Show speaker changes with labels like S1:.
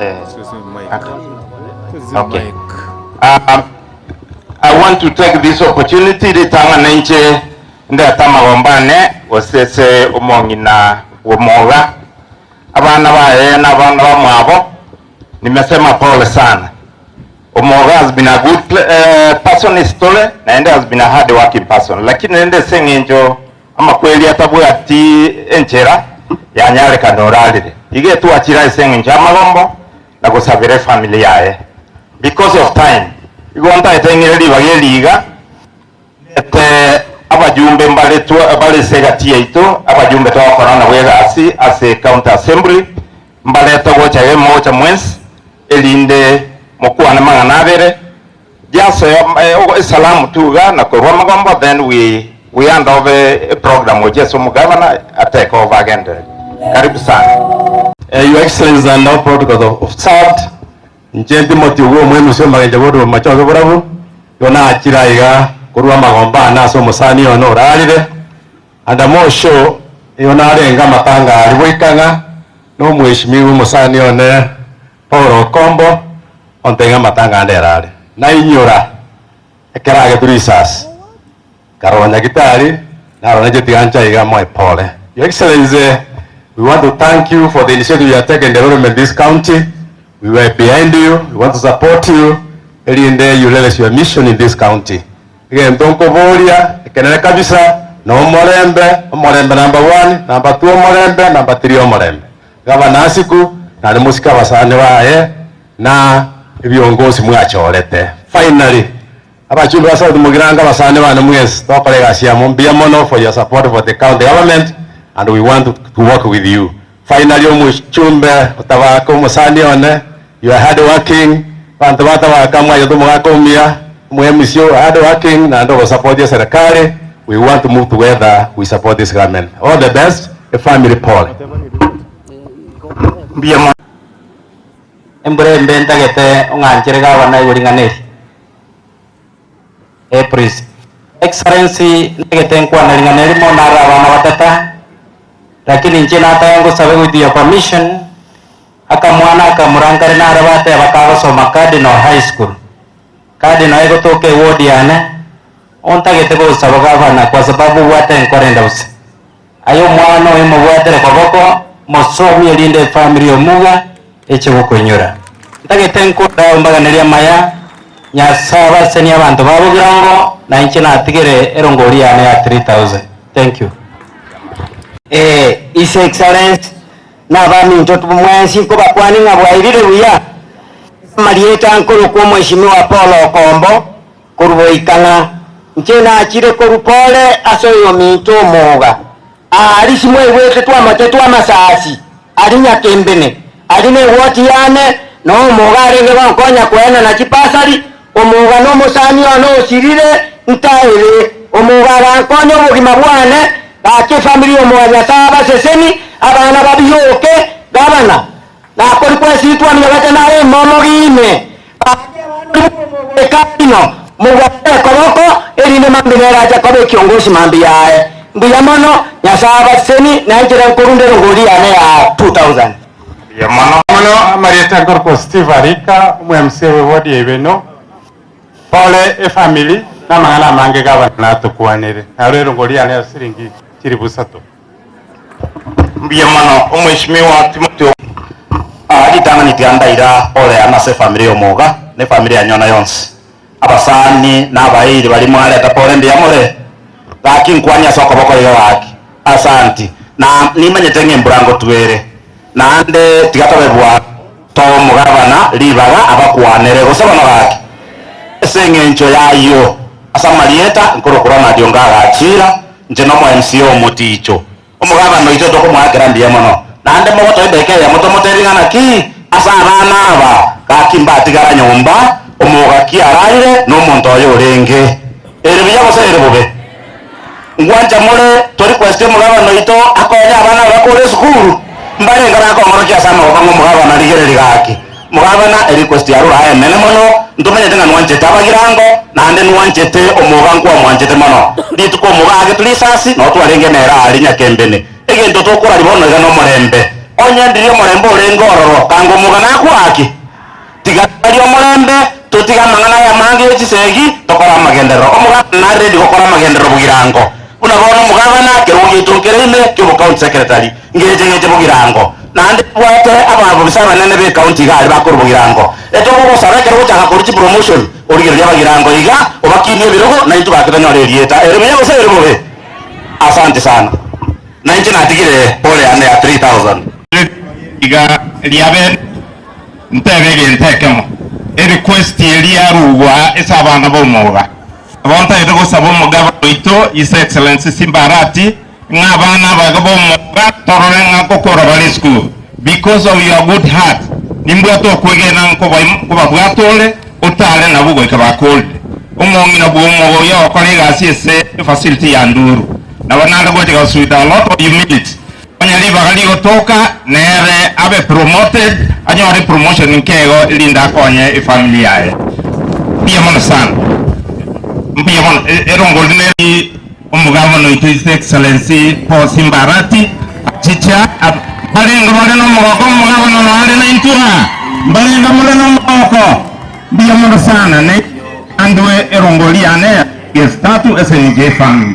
S1: Eh, okay. Um, I want to take this opportunity ritang'ana inche ndete amagomba ane gose ase omong'ina bw'omoga abana baye na abana bamwabo nimesema pole sana Omoga has been a good uh, person history naende has been a hard working person lakini rende ase eng'encho amakweri atabwati enchera yanyarekana orarire iga etwachire ase eng'encho y'amagombo na gosabera efamily yaye because of time igo ntaete ng'ire ribaga eri iga ndete abajumbe mbare bare ase egati yaito abajumbe togokora nabwo egasi ase county assembly mbarete gocha iga mogocha mwensi erinde mokwane amang'ana abere just esalamu tu iga na korwa amagombo then we we hand over eprogram gochia ase omogavana atake over agenderere. Karibu sana.
S2: Your Excellencies and all protocols observed, inche Timothy ogwo omwenusi omogencha bw'orwemo machoge borabu, igo nachire aiga korwa amagombo ane ase omosani one orarire, and I'm more sure igo narenge amatanga aria goika ng'a nomweshimiwa omosani one Paul Okombo ontebia ng'a amatanga ande erare. Nainyora ekero agetwe risasi. Nkarora nyagitari, narora inche tiga nche aiga moe pole. Your Excellency, we want to thank you for the initiative you have taken in development this county. We were behind you, we want to support you, erinde you realize your mission in this county. Egento nkoboria, ekenene kabisa, na omorembe, omorembe number one, number two omorembe, number three omorembe. Gavana Asiku, naende mosike abasani baye, na ebiongozi mwachorete. Finally, Abachumbi ba South Mugirango abasani bane mwensi tokore egasi amo mbuya mono for your support for the county government and we want to work with you. Finally omochumbe otabaka omosani one you are hard working abanto ba tabaka mwachete omogaka omuya omo MC o hard working naende ogosupport eserekari we want to move together we support this government all the best efamily pole.
S1: Mbuya mono.
S3: Embura embe ntagete ong'anchere gavana igoro ring'ana eri. Eh please. Excellency ntagete nkwane ring'ana erimo nare abana batata lakini inche nataka ngosabe with your permission akamwana akamura nkare nare bateba kagosoma Cardinal High School. Cardinal egotoka eward yane ontagete gosaba gavana kwa sababu obwate enkorenda bosa. Aye omwana oye mobwatere koboko, mosomie erinde efamiri y'omuga eche gokoinyora. Ntagete nkore mbaganerie amaya, Nyasae abasenie abanto ba bogirango, na inche natigere erongori yane ya 3000. Thank you.
S4: Ee, His Excellency, na abaminto mwensi nkobakwania ng'a bwairire buya. Ase amarieta nkorokwa Omweshimiwa Paul Okombo, korwa goika ng'a inche nachire korwa pore ase oyominto omoga, aaria simwaigwete twamachetwe amasasi aria nyakembene, aria negwoti yane, na omoga arenge gonkonya koenana chipasari, omoga nomosani one osirire ntaere, omoga agankonya obogima bwane, gaki efamiri y'omoga Nyasae abaseseni, abana babioke, gabana, nakorikwa esitwa miabete naye imomogime. Gaki abana b'omogoika ino, mobwate ekoboko, erinde mambia nerache koba ekiongosi mambia yaye. Mbuya mono, Nyasae abasesenie, na enchera nkorunda erongori yane ya 2000.
S1: Mbuya mono.
S5: Mono amarieta nkorokwa Steve Arika, omo MCA bwe ward ya Ibeno. Pole efamily na amang'ana amange gavana natokwanere. Naro erongori yane ya siringi chilifu isato.
S1: Mbuya mono omweshimiwa Timothy Owino.
S3: Ritang'ani tiga ndaira pole yane ase efamiri y'omoga na efamiri ya nyona yonsi. Abasani na abairi baria mwareta pole mbuya more? Gaki nkwanie ase okoboko iga gaki. Asanti. Na nimanyete ng'a embura ngotwere. Naende tiga tobe bwango toe omogabana ribaga abakwanere gose bono gaki. Ase engencho y'ayio, ase amarieta nkorokwa Ronald Ongaga Achira, inche nomo MCA omoticho. Omogabana oito tokomoakera mbuya mono, naende mogotoa edageka eyemo tomotebi ng'a naki ase abana aba gaki mbatigara nyomba, omogaki araire nomonto oye orenge. Ere buya gose ere bobe? Ngwancha more torequest omogabana oito akonye abana aba bakore esukuru? Mbarenge bakong'orokia ase amaboko ng'a omogabana rigereria gaki. Mogabana, erequest yarure aye enene mono, ntomanyete ng'a nwanchete abagirango, naende nwanchete omoga nkwamwanchete mono. Rituko omoga agetwe risasi, noo twarenge nere aaria nyakembene. Egento tokoraria bono iga nomorembe. Onye ndiria omorembe orenge ororo, kanga omogano akwaki. Tiga tobarie omorembe, totige amang'ana aya amange ye chisegi, tokore amagenderero. Omogabana nare ready gokora amagenderero bogirango. Buna bono omogabana, kerogo giaito nkere ime ki'obocounty secretary, ngeche geche bogirango. Naende tobwate abaabobisa abanene b'ecounty iga aria bakorwa bogirango. Etogogosaba ekero ogochaka korwa chipromotion, origererie abagirango iga, obakinie ebirogo, naintwe gaki tonyore erieta. Ere buya gose ere bobe? Asante sana. Nainche natigire pole yane ya 3000.
S1: Iga riabe ntebe egento ekemo, erequest eria yarugwa ase abana b'omoga. Nabo ntagete gosaba omogabana oito His Excellency Simba Arati ng'a abana abaga b'omoga torore ng'a ngokora bare esukuru because of your good heart nimbwate okwegena nkobabwata ore otare nabwo goika bakorire. Omong'ina bw'omoga oyo ogokora egasi ase efacility ya Nduru nabo nare gocha with a lot of humility Onye ribaga rigotoka, nere abe promoted, anyore promotion nkego erinde akonye efamily yaye. Mbuya mono sana. Mbuya mono. Erongo rine omogabana oito His Excellency Paul Simba Arati achicha mbarenge bare nomogoko omogabana ono are naintwe aa mbarenge more nomogoko mbuya mono sana ne andwe erongo riane ya gestato ase eng'encho ye family.